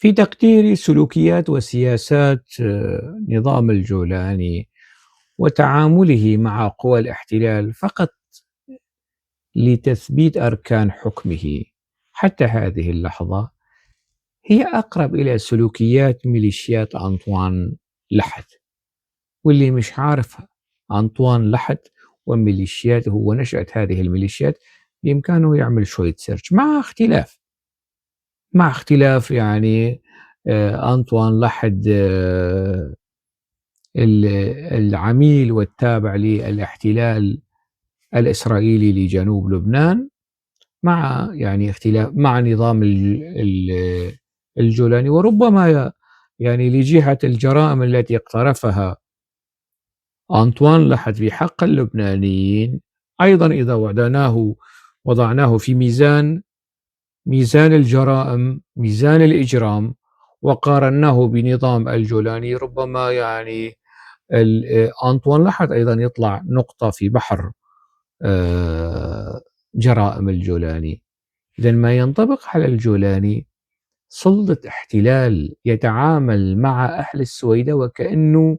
في تقديري سلوكيات وسياسات نظام الجولاني وتعامله مع قوى الاحتلال فقط لتثبيت أركان حكمه حتى هذه اللحظة هي أقرب إلى سلوكيات ميليشيات أنطوان لحد. واللي مش عارف أنطوان لحد وميليشياته ونشأة هذه الميليشيات بإمكانه يعمل شوية search، مع اختلاف يعني أنطوان لحد العميل والتابع للاحتلال الإسرائيلي لجنوب لبنان، مع يعني اختلاف مع نظام الجولاني، وربما يعني لجهة الجرائم التي اقترفها أنطوان لحد في حق اللبنانيين. أيضا إذا وضعناه في ميزان الجرائم، ميزان الإجرام، وقارناه بنظام الجولاني، ربما أنطوان لحد أيضا يطلع نقطة في بحر جرائم الجولاني. إذن ما ينطبق على الجولاني سلطة احتلال يتعامل مع أهل السويداء وكأنه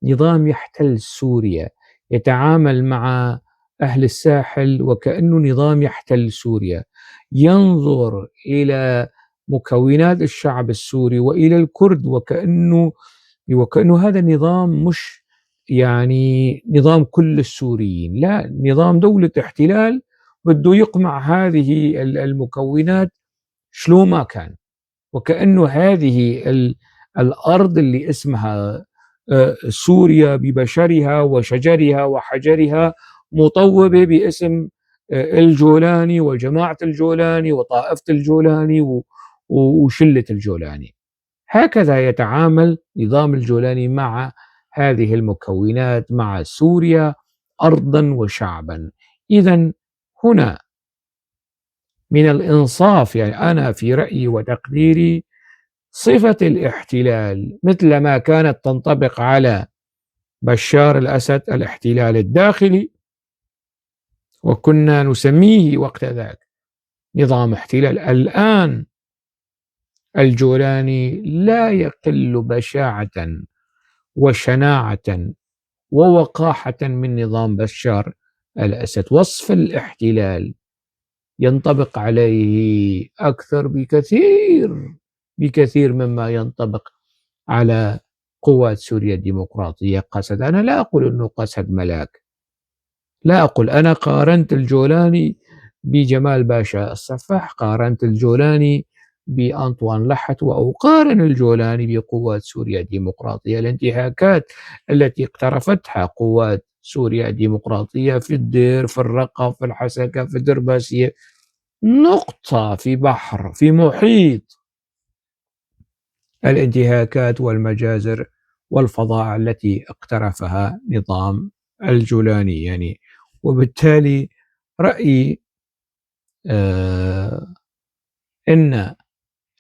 نظام يحتل سوريا، يتعامل مع أهل الساحل وكأنه نظام يحتل سوريا، ينظر إلى مكونات الشعب السوري وإلى الكرد وكأنه هذا النظام مش نظام كل السوريين، لا، نظام دولة احتلال بده يقمع هذه المكونات شلون ما كان، وكأنه هذه الأرض اللي اسمها سوريا ببشرها وشجرها وحجرها مطوبة باسم الجولاني وجماعة الجولاني وطائفة الجولاني وشلة الجولاني. هكذا يتعامل نظام الجولاني مع هذه المكونات، مع سوريا أرضا وشعبا. إذن هنا من الإنصاف، أنا في رأيي وتقديري صفة الاحتلال مثل ما كانت تنطبق على بشار الأسد الاحتلال الداخلي، وكنا نسميه وقت ذاك نظام احتلال، الآن الجولاني لا يقل بشاعة وشناعة ووقاحة من نظام بشار الأسد. وصف الاحتلال ينطبق عليه أكثر بكثير مما ينطبق على قوات سوريا الديمقراطية قسد. أنا لا أقول أنه قسد ملاك، لا أقول، أنا قارنت الجولاني بجمال باشا السفاح، قارنت الجولاني بأنطوان لحت، وأقارن الجولاني بقوات سوريا الديمقراطية. الانتهاكات التي اقترفتها قوات سوريا الديمقراطية في الدير، في الرقة، في الحسكة، في الدرباسية، نقطة في بحر، في محيط الانتهاكات والمجازر والفظائع التي اقترفها نظام الجولاني. وبالتالي رأيي أن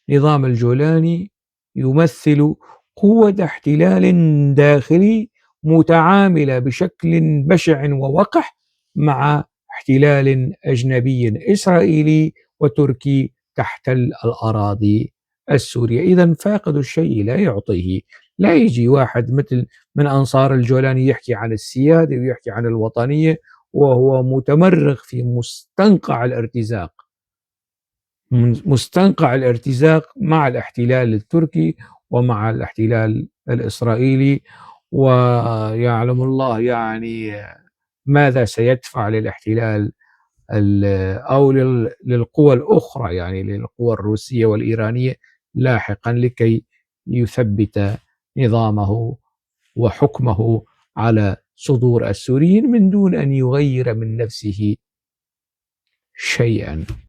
نظام الجولاني يمثل قوة احتلال داخلي متعاملة بشكل بشع ووقح مع احتلال أجنبي إسرائيلي وتركي تحتل الأراضي السورية. إذن فاقد الشيء لا يعطيه. لا يجي واحد مثل من أنصار الجولاني يحكي عن السيادة ويحكي عن الوطنية وهو متمرغ في مستنقع الارتزاق، مستنقع الارتزاق مع الاحتلال التركي ومع الاحتلال الإسرائيلي، ويعلم الله ماذا سيدفع للاحتلال أو للقوى الأخرى، يعني للقوى الروسية والإيرانية لاحقا، لكي يثبت نظامه وحكمه على صدور السوريين من دون أن يغير من نفسه شيئا.